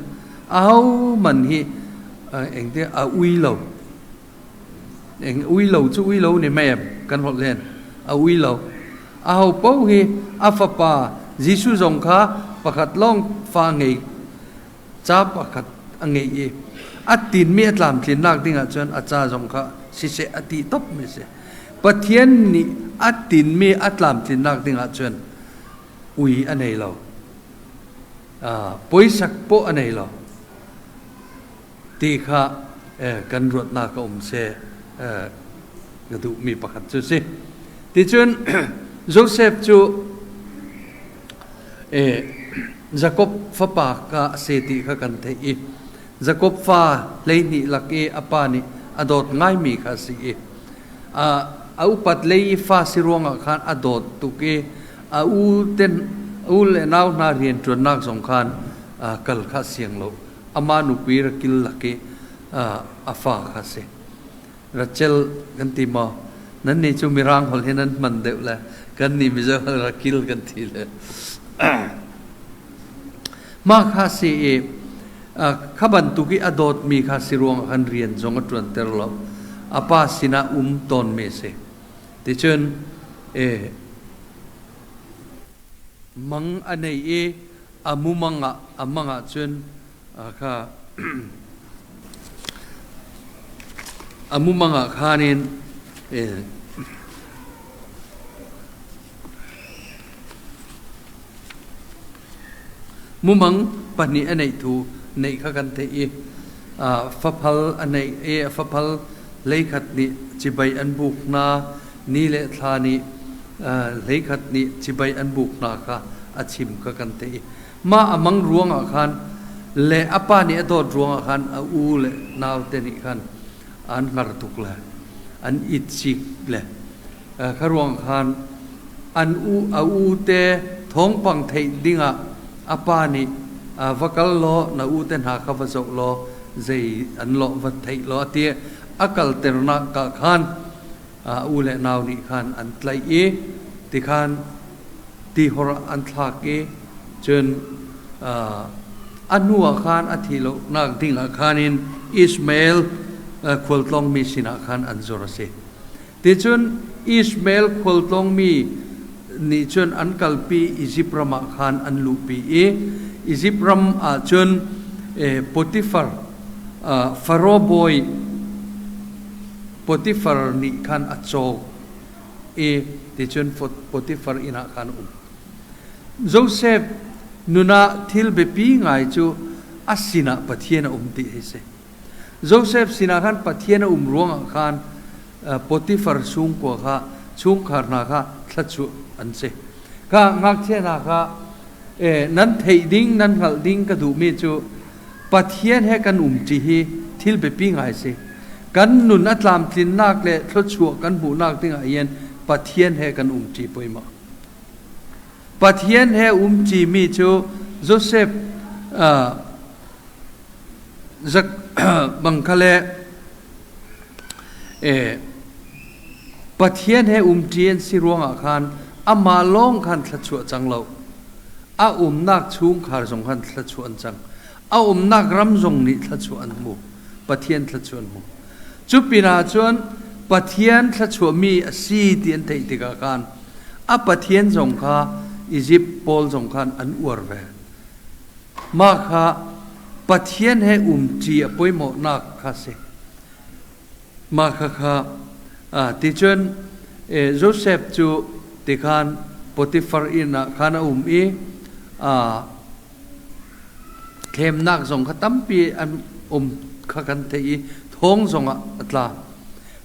ahohmanh hi engte a ui lo eng ui lo cu ui lo ni mem kan holh len a ui lo aho paoh hi a fapa Jesuh zong kha pakhat lawng fa ngei ca pakhat a ngei i a tinmi a tlamtlinnak dingah cun a ca zong kha siseh a ti top mi si Pathian nih a tinmi a tlamtlinnak dingah cun ui a nei lo poisak pawh a nei lo ti kha kan ruatnak a um seh ka duhmi pakhat cu si. Ticun Joseph cu Jakob fapa ka a si ti kha kan theih i Jakob fa 12 lak i a pa nih A dawt ngaimi kha a si i a upat lei i fa si ruangah khan a dawt tuk i a u ten u le nau hna rianṭuannak zong khan kal kha siang lo. Amah nupi Rakil lak i a fa kha a si. Rachel kan ti maw? Nannih cu Mirang holh hi nan hman deuh le kannih Mizo holh Rakil kan ti le. Mah kha si i kha bantuk i a dawtmi kha si ruangah khan rian zong a ṭuanter lo. A pa sinah um tawnmi a si. Ticun mang a nei i a mumang ah a mang ah cun kha a mumang ah khan in mumang pahnih a neih thu neih kha kan theih i faphal a neih i faphal hleikhat nih cibai an buk hna ni le thla nih hleikhat nih cibai an buk hna kha a chim kha kan theih i mah a mang ruangah khan le a pa nih a dawt ruangah khan a u le naute nih khan an hngar tuk le an itcik le kha ruang khan an u a u te thawngpang theih dingah a pa nih va kal law na u te hna kha va zoh law zei an lawh va theih law a ti a kalternak ka khan a u le nau nih khan an tlaih i tikhan tihor an thlak i cun a hnu ah khan a thi lonak ding ah khan in Ishmael khualtlawngmi sinah khan an zor a si. Ticun Ishmael khualtlawngmi nih cun an kalpi Izipt ram ah khan an luhpi i Izipt ram ah cun Potifar Faro bawi Potifar nih khan a cawk i ticun Potifar inn ah khan a um. Josef nun ah thil biapi ngai cu a sinah Pathian a um ti hi si. Josef sinah khan Pathian a um ruangah khan Potifar chungkua kha chungkhar hna kha thluachuah an si. Kha ngakchia hna kha nan theih ding nan hngalh ding ka duhmi cu Pathian he kan umṭi hi thil biapi ngai a si. Kan nun a tlamtlinnak le thluachuah kan hmuhnak dingah hin Pathian he kan umṭi poimah. Pathian he umṭimi cu Josef bang kha le Pathian he umṭi an si ruangah khan amah lawng khan thluachuah cang lo. A umnak chungkhar zong khan thluachuah an cang. A umnak ram zong nih thluachuah an hmu. Pathian thluachuah an hmu. Cu pinah cun Pathian thluachuahmi a si ti an theih tikah khan a Pathian zong kha Izipt pawl zong khan an uar ve. Mah kha Pathian he umṭi a poimawhnak kha a si. Mah khakha ticun Josef cu tikhan Potifar inn ah khan a um i thlemnak zong kha tampi an um kha kan theih i thong zongah a tla.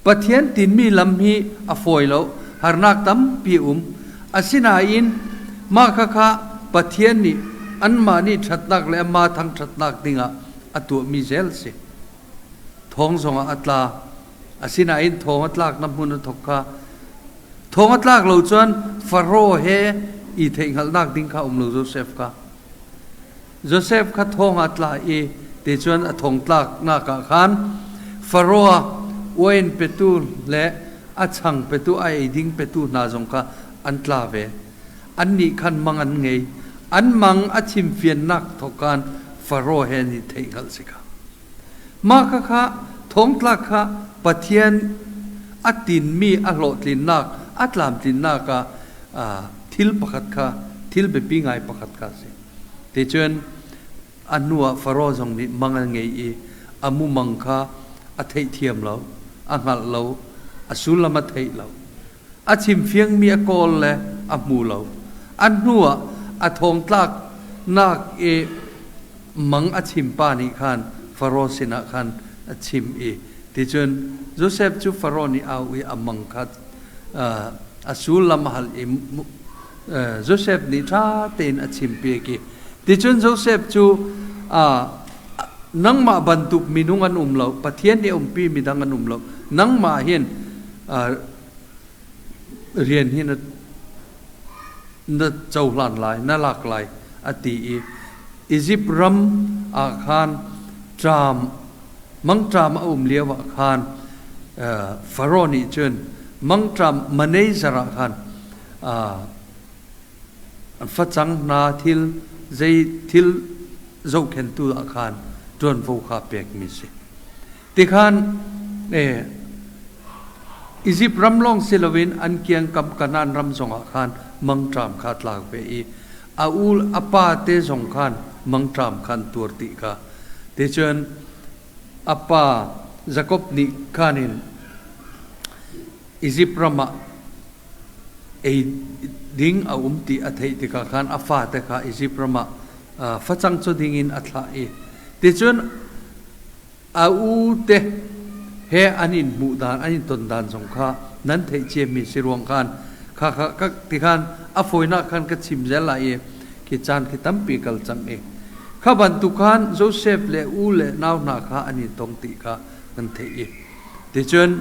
Pathian tinmi lam hi a fawi lo, harnak tampi a um. Asinain mah khakha Pathian nih anmah nih ṭhatnak le amah thangṭhatnak dingah a tuahmi zel a si. Thong zongah a tla. Asinain thong a tlaknak hmun a thok kha thong a tlak lo cun Faro he i theihhngalhnak ding kha um lo Josef kha. Josef kha thong ah tla i te cun a thong tlaknak ah khan Faro uain petu le a chang petu a ei ding petu hna zong kha an tla ve. Annih khan mang an ngei. An mang a chimfiannak thawk khan Faro he an i theihhngalh si kha. Mah khakha thongtlak kha Pathian a tinmi a hlawhtlinnak, a tlamtlinnak ah thil pakhat kha thil biapi ngai pakhat kha a si. Ticun a hnuah Faro zong nih mang an ngei i a mumang kha a theihthiam lo, a hngalh lo, a sullam a theih lo. A chimfiangmi a kawl le a hmu lo. A hnuah a thongtlaknak i mang a chimpa nih khan Faro sinah khan a chim i ticun Josef cu Faro nih a auh i a mang kha a sullam a hal i Josef nih ṭha tein a chimpiak i ticun Josef cu. Nangmah bantuk minung an um lo, Pathian nih a umpi mi dang an um lo. Nangmah hin rian hi na na cohlan lai, na lak lai a ti i Izipt ram ah khan ṭam mangṭam a um lio ah khan Faraoh nih cun mangṭam manager ah khan facang hna thil zei thil zohkhenhtu ah khan ṭuanvo kha pekmi si. Tikhan Izipt ram lawng si loin an kiangkam Kanaan ram zongah khan mangṭam kha a tlak ve i a u a pa te zong khan mangṭam kha an tuar ti kha. Ticun a pa Jakob nih khan in Izipt ram ah ei ding a um ti a theih tikah khan a fate kha Izipt ram ah facang cu dingin a thlah i ticun a u te he an in hmuh dan an in ton dan zong kha nan theih ciami si ruang khan kha kha ti khan a fawinak khan ka chim zel lai i khi caan khi tampi kal cang i kha bantuk khan Joseph le u le nau hna kha an in tong ti kha nan theih i ticun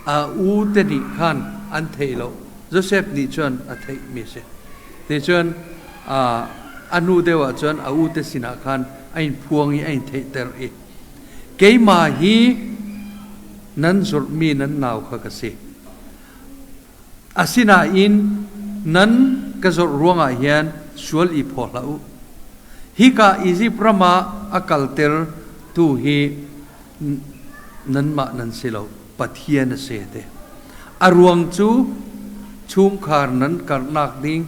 a u te nih khan an thei lo. Joseph nih cun a theihmi a si. Ticun a hnu deuh ah cun a ute sinah khan a in phuang i a in theihter i keimah hi nan zurhmi nan nau kha ka si. Asinain nan ka zawrh ruangah hian sual i phaw hlah u. Hika Izipt ram ah a kalter tu hi nanmah nan si lo, Pathian a si te. A ruang cu chungkhar nan karhnak ding,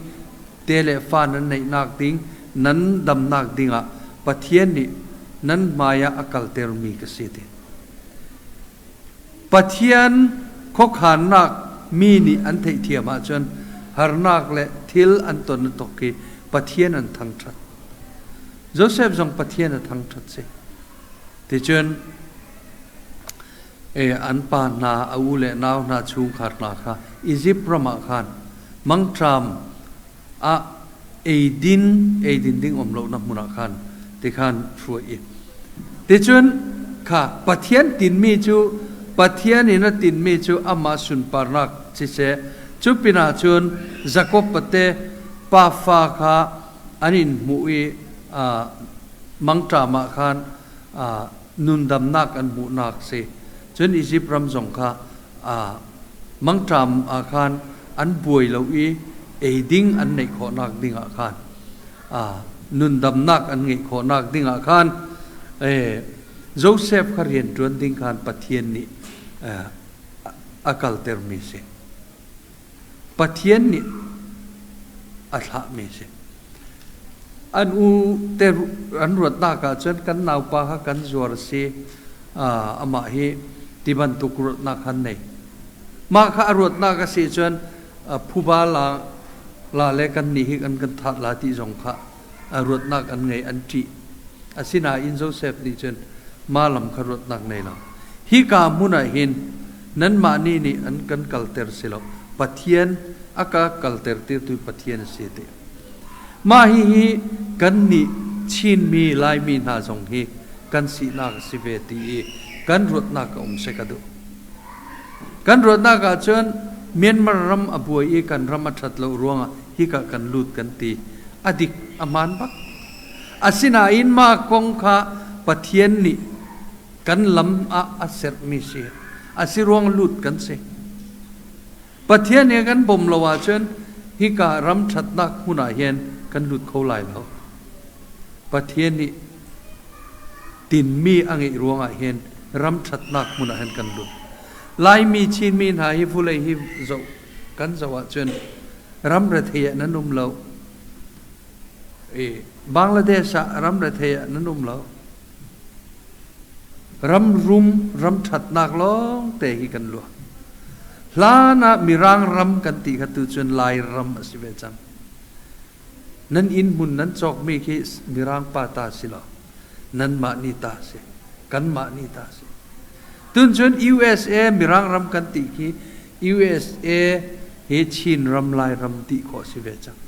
te le fa nan neihnak ding, nan damnak dingah Pathian nih nan hmai ah a kaltermi ka si te. Pathian khuakhannak mi nih an theihthiam ahcun harnak le thil an ton tuk i Pathian an thangṭhat. Joseph zong Pathian a thangṭhat si. Ticun an pa hna, a u le nau hna chungkhar hna kha Izipt ram ah khan mangṭam ah eidin eidin ding um lonak hmun ah khan tikhan hruai i ticun kha Pathian tinmi cu Pathian in a tinmi cu amah sunparnak siseh cu pinah cun Jakob pate pafa kha an in hmuh i mangṭam ah khan nundamnak an hmuhnak si. Cun Izipt ram zong kha mangṭam ah khan an buai lo i ei ding an neih khawhnak ding ah khan nundamnak an ngeih khawhnak ding ah khan Joseph kha rian ṭuan ding khan Pathian nih a kaltermi si. Pathian nih a thlahmi si. An u te an ruatnak ahcun kan naupa kha kan zuar a si. Amah hi ti bantuk ruatnak khan nei. Mah kha a ruatnak a si cun phuba la la le kan nih hi kan kan that la ti zong kha ruatnak an ngei an ṭih. Asinain Joseph nih cun mah lam kha ruatnak nei lo. Hika hmun ah hin nanmah nih nih an kan kalter si lo. Pathian a ka kalter tirtu Pathian a si ti. Mah hihi kan nih Chinmi Laimi hna zong hi kan sinak a si ve ti i kan ruatnak a um se ka duh. Kan ruatnak ahcun Myanmar ram a buai i kan ram a ṭhat lo ruangah hika kan lut kan ti. A dik, a hmaan bak. Asinain mah kong kha Pathian nih kan lam ah a sermi si. A si ruang lut kan si. Pathian he kan bawm lo ahcun hika ram ṭhatnak hmun ah hin kan lut kho lai lo. Pathian nih tinmi a ngeih ruangah hin ram ṭhatnak hmun ah hin kan lut. Laimi Chinmi hna hi vulei hi zoh kan zoh ahcun ram rethei ah nan um lo. Bangladesh ah ram rethei ah nan um lo. Ram rum ram ṭhatnak lawng te hi kan luah. Hlan ah Mirang ram kan ti kha tu cun Lai ram a si ve cang. Nan inn hmun nan cawkmi khi Mirang pa ta si lo. Nanmah nih ta si. Kanmah nih ta si. Tun cun USA Mirang ram kan ti khi USA hi Chin ram Lai ram ti khawh si ve cang.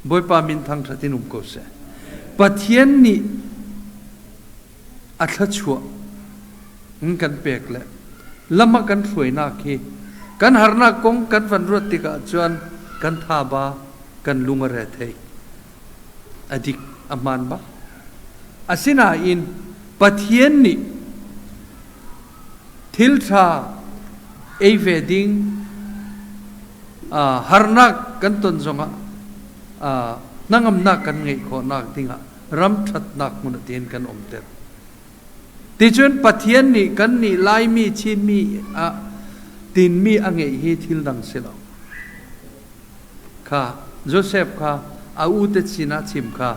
Bawipa min thangṭhat in um ko seh. Pathian nih A thluachuah in kan pek le lam a kan hruainak hi kan harnak kong kan van ruat tikah cun kan thaba kan lung a re thei. A dik a hmaan bak. Asinain Pathian nih thil ṭha ei ve ding harnak kan ton zongah hnangamnak kan ngeih khawhnak dingah ram ṭhatnak hmun ah tiin kan umter. Ticun Pathian nih kannih Laimi Chinmi ah tinmi a ngeih hi thil dang si lo. Kha Joseph kha a ute sinah chim kha.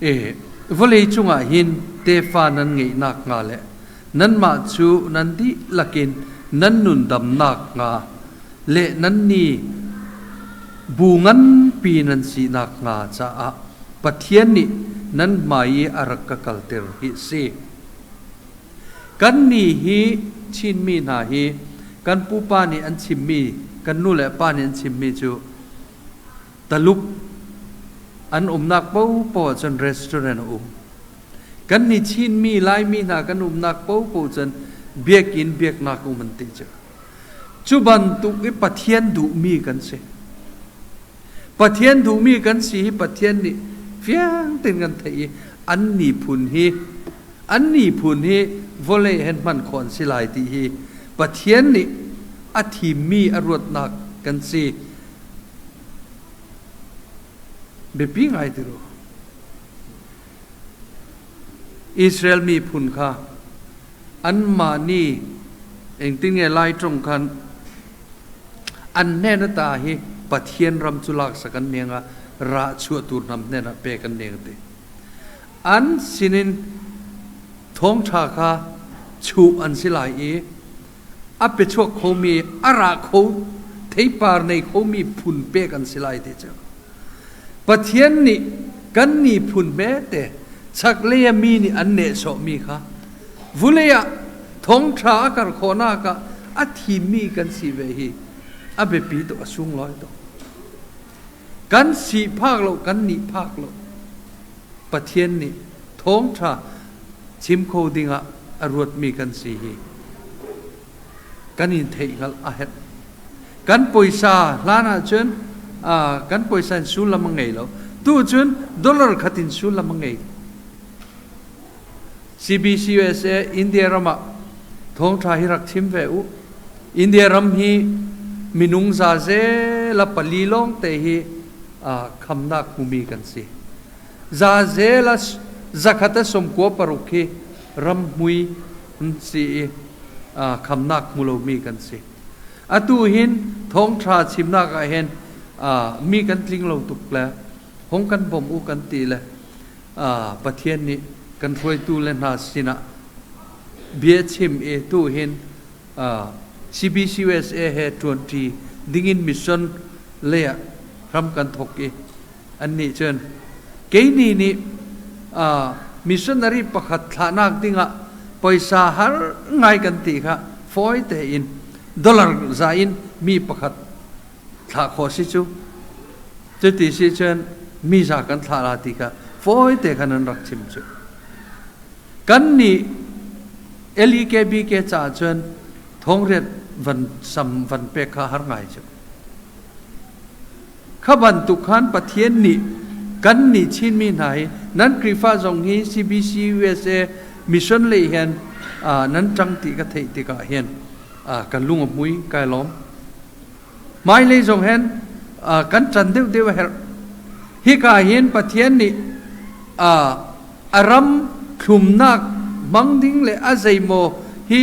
E, vawlei cungah hin tefa nan ngeihnak hnga le nanmah cu nan dihlak in nan nundamnak hnga le nan ni bu nganpi nan sinak hnga caah Pathian nih nan hmai i a rak ka kalter hi a si. Kannih hi Chinmi hna hi kan pupa nih an chimmi, kan nu le pa nih an chimmi cu Taluk an umnak paohpaoh ahcun restaurant a um. Kannih Chinmi, Laimi hna kan umnak paohpaoh cun biakinn biaknak um an ti cu. Cu bantuk i Pathian duhmi kan si. Pathian duhmi kan si hi Pathian nih fiang tein kan theih i an miphun hi an miphun hi vawlei hen hman khawh an si lai ti hi Pathian nih a thimmi a ruatnak kan si. Biapi ngai ti rua. Israel miphun kha anmah nih engtin nge Lai ṭong khan an hnen ata hi Pathian ram cu laksak an neng ah rah chuah tur hnam hnen ah pek an neng ti. An sinin thawngṭha kha chuh an si lai i a pechuak khomi a ra kho theipar nei khomi phun pek an si lai ti cu Pathian nih kan miphun hmete chaklei a mi nih an nehsawhmi kha vulei ah thawngṭha a kar khawhnak ah a thimmi kan si ve hi a biapi tuk a sunglawi tuk kan si phak lo kan nih phak lo Pathian nih thawngṭha chim kho dingah a ruatmi kan si hi kan in theihhngalh a herh. Kan puaisa hlan ahcun kan puaisa in sullam a ngei lo. Tu cun dollar khat in sullam a ngei. CBC USA India ram ah thawngṭha hi rak chim ve u. India ram hi minung zaze la pali lawng te hi khamnak hmumi kan si. Zaze la zakhat a 96 hi ramhmui si i khamnak hmu lomi kan si. Atu hin thawngṭha chimnak ah hin mi kan tling lo tuk le hong kan bawm u kan ti le Pathian nih kan hruaitu le hna sinah bia chim i tu hin CBCUSA he ṭuanṭi dingin mission lei ah hram kan thawk i Annih cun keini nih missionary pakhat thlahnak dingah poisa har ngai kan ti kha fawi tein dollar za in mi pakhat thlah khawh si cu. Cuti si cun mi za kan thlah la ti kha fawi te khan an rak chim cu. Kannih LEKBK caah cun thongriat van sam van pek kha har ngai cu. Kha bantuk khan Pathian nih kannih Chinmi hna hi nan Khrihfa zong hi CBC USA mission lei hin nan ṭang ti ka theih tikah hin kan lung a hmui kai lawm. Hmailei zong hin kan ṭan deuhdeuh a herh. Hika hin Pathian nih a ram thlumnak hmang ding le a zeimaw hi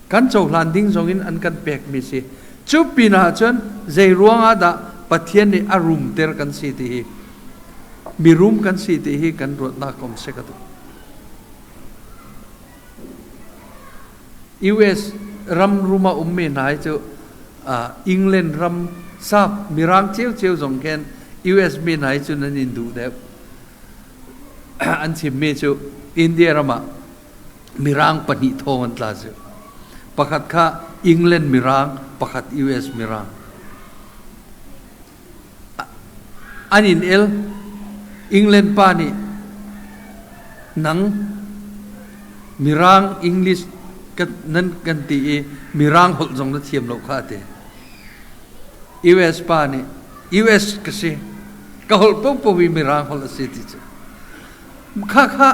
kan cohlan ding zongin an kan pekmi si. Cu pinah cun zei ruangah dah Pathian nih a rumter kan si ti hi mirum kan si ti hi kan ruatnak om se ka duh. US ram rum a ummi hna hi cu England ram sap mirang ceu zong khin US mi hna hi cu nan in duh deuh. An chimmi cu India ram ah Mirang pahnih thong an tla cu. Pakhat kha England mirang, pakhat US mirang. An in el. England pa nih nang Mirang English kan nan kan ti i Mirang holh zong na thiam lo kha a ti. US pa nih US ka si ka holh paohpaoh i Mirang holh a si ti cu. Kha kha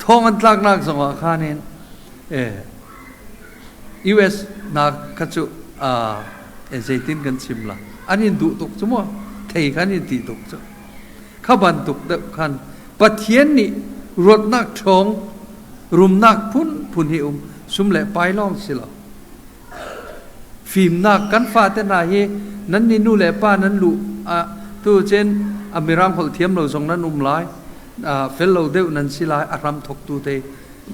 thong an tlaknak zongah khan in US nak kha cu zeitin kan chim la an in duh tuk cu mu thei khan in ti tuk cu. Kha bantuk deuh khan Pathian nih ruatnak ṭhawng rumnak phunphun hi um sum le pai lawng si lo. Fimnak kan fate hna hi nan nih nu le pa nan luh ah tu cun a mirang holh thiam lo zong nan um lai fel lo deuh nan si lai a hram thawktu te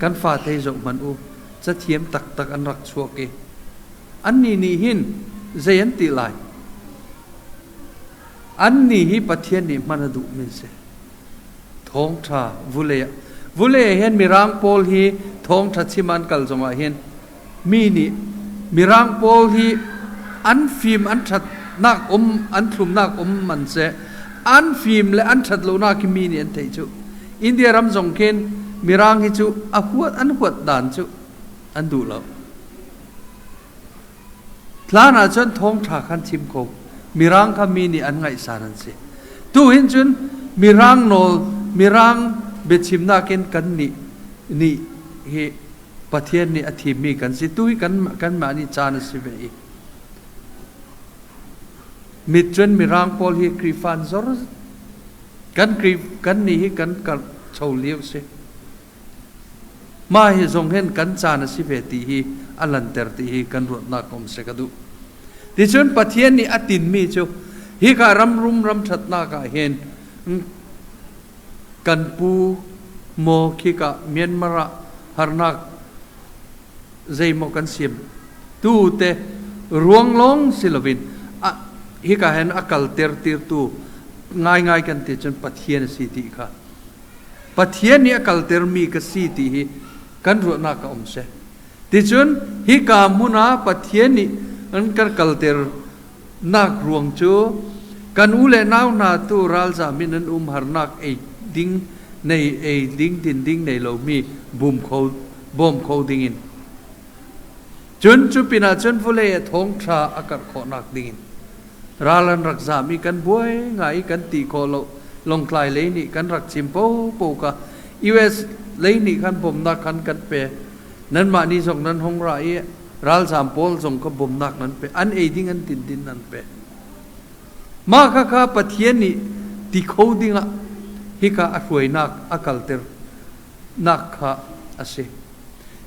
kan fate zoh hmanh u cathiam taktak an rak chuak i annih nih hin zei an ti lai Annih hi Pathian nih hman a duhmi an si. Thawngṭha vulei ah vulei ah hin Mirang pawl hi thawngṭha chim an kal zongah hin mi nih Mirang pawl hi an fim an ṭhatnak um an thlumnak um man seh an fim le an ṭhat lonak hi mi nih an theih cu. India ram zong khin Mirang hi cu a huat an huat dan cu an duh lo. Tlan ahcun thawngṭha khan chim ko. Mirang kha mi nih an ngaihsan an si. Tu hin cun Mirang nawl, Mirang biachimnak in kan nih nih hi Pathian nih a thimmi kan si. Tu hi kan kanmah nih caan a si ve i mit cun Mirang pawl hi Khrihfa an zor kan kan nih hi kan karh cho lio si. Mah hi zong hin kan caan a si ve ti hi a lanter ti hi kan ruatnak um seh ka duh. Ticun Pathian nih a tinmi cu hika ram rum ram ṭhatnak ah hin kan pu maw khika Myanmar ah harnak zeimaw kan siam tu te ruang lawng si loin hika hin a kalter tirtu ngaingai kan ti cun Pathian a si ti kha Pathian nih a kaltermi ka si ti hi kan ruahnak a um seh. Ticun hika hmun ah Pathian nih an kan kalter nak ruang cu kan u le nau hna tu ralzam in an um harnak ei ding nei ei ding din ding nei lomi bum kho bawm kho ding in cun cu pinah cun vawlei a thawngṭha a karh khawhnak ding in Ral an rak zam i kan buai ngai i kan ti khawh lo. Lawngtlai lei nih kan rak chim popo ka US lei nih khan bawmhnak khan kan pe. Nanmah nih zong nan hong ra i ralzam pawl zong kha bawmhnak nan pe. An ei ding an tin din nan pe. Mah kha kha Pathian nih ti kho dingah hika a hruainak a kalter nak kha a si.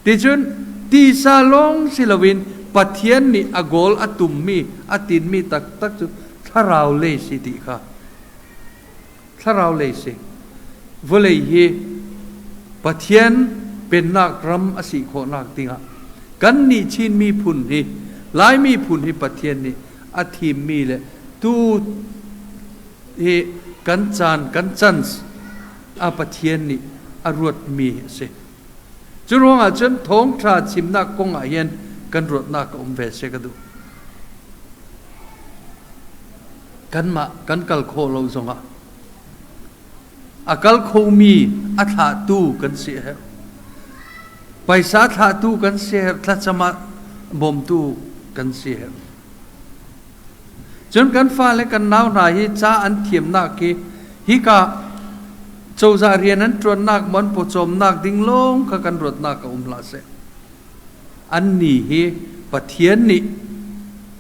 Ticun tisa lawng si loin Pathian nih a goal a tummi, a tinmi taktak cu thlarau lei si ti kha. Thlarau lei si. Vawlei hi Pathian pennak ram a si khawhnak dingah kan nih Chin miphun hi Lai miphun hi Pathian nih a thimmi le tu hi kan caan kan chance a Pathian nih a ruatmi a si. Cu ruangah cun thawngṭha chimnak kong ah hin kan ruatnak a um ve seh ka duh. Kanmah kan kal khawh lo zongah a kal khomi a thlahtu kan si a herh. Paisa thlahtu kan si a herh, thlacam ah bawmtu kan si a herh. Cun kan fale kan nau hna hi ca an thiamnak hi hika cozah rian an ṭuannak maw an pawcawmnak ding lawng kha kan ruatnak a um hlah seh. Annih hi Pathian nih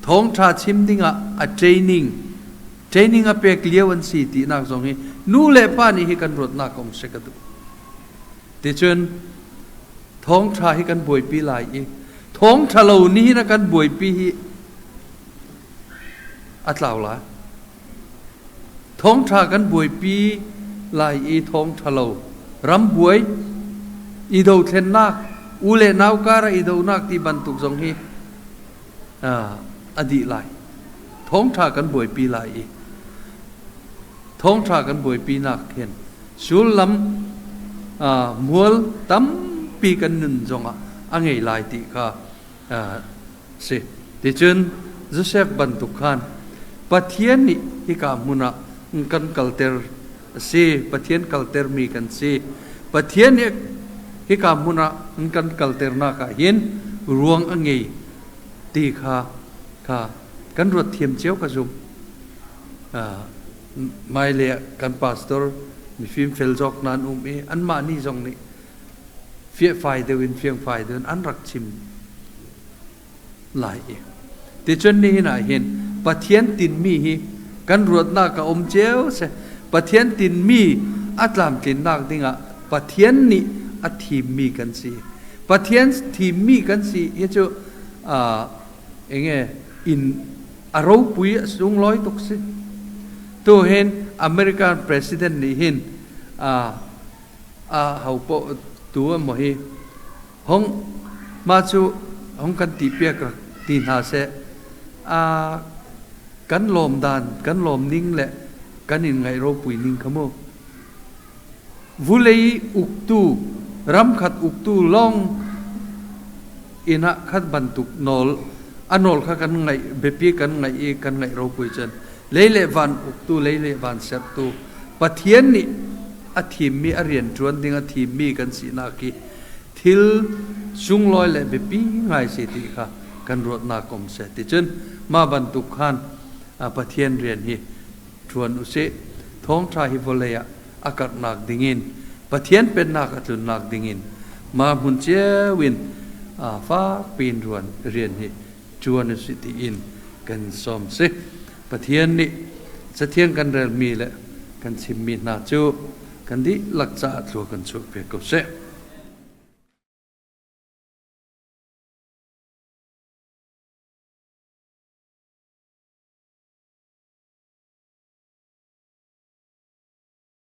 thawngṭha chim dingah a training training a pek lio an si tinak zong hi nu le pa nih hi kan ruatnak a um seh ka duh. Ticun thawngṭha hi kan buaipi lai i thawngṭha lo nihin a kan buaipi hi a tlau lai. Thawngṭha kan buaipi lai i thawngṭha lo ram buai i dothlennak u le nau kar i donak ti bantuk zong hi a dih lai. Thawngṭha kan buaipi lai i thawngṭha kan buaipinak hin sullam mual tampi kan nun zongah a ngei lai ti kha si. Ticun Josef bantuk khan Pathian nih hika hmun ah kan kalter a si. Pathian kaltermi kan si. Pathian nih hika hmun ah kan kalternak ah hin ruang a ngei ti kha kha kan ruat thiam cio ka zum. Hmailei ah kan pastor mifim fel zawk nan um i anmah nih zong nih fiahfai deuh in fiangfai deuh in an rak chim lai i ticun nihin ah hin Pathian tinmi hi kan ruatnak a um cio seh. Pathian tinmi a tlamtlinnak dingah Pathian nih a thimmi kan si. Pathian thimmi kan si hi cu enge in a ropui a sunglawi tuk si. Tu hin American president nih hin a ho poh tu maw hi hong mah cu hong kan ti piak rak ti hna seh, a kan lawm dan kan lawm ning le kan in ngaih ropui ning kha mu. Vulei uktu ramkhat uktu lawng inn ah khat bantuk nawl a nawl kha kan ngaih biapi kan ngaih i kan ngaih ropui cun lei le van uktu, lei le van sertu Pathian nih a thimmi, a rian ṭuan ding a thimmi kan sinak hi thil sunglawi le biapi ngai si ti kha kan ruatnak um seh ti cun mah bantuk khan Pathian rian hi ṭuan usih. Thawngṭha hi vawlei ah a karhnak dingin, Pathian pennak a tlunnak dingin mah hmun cio in fak piin ruan rian hi ṭuan usih tiin kan sawm si. Pathian nih Cathiang kan relmi le kan chimmi hna cu kan dihlak caah thlua kan chuahpiak ko seh.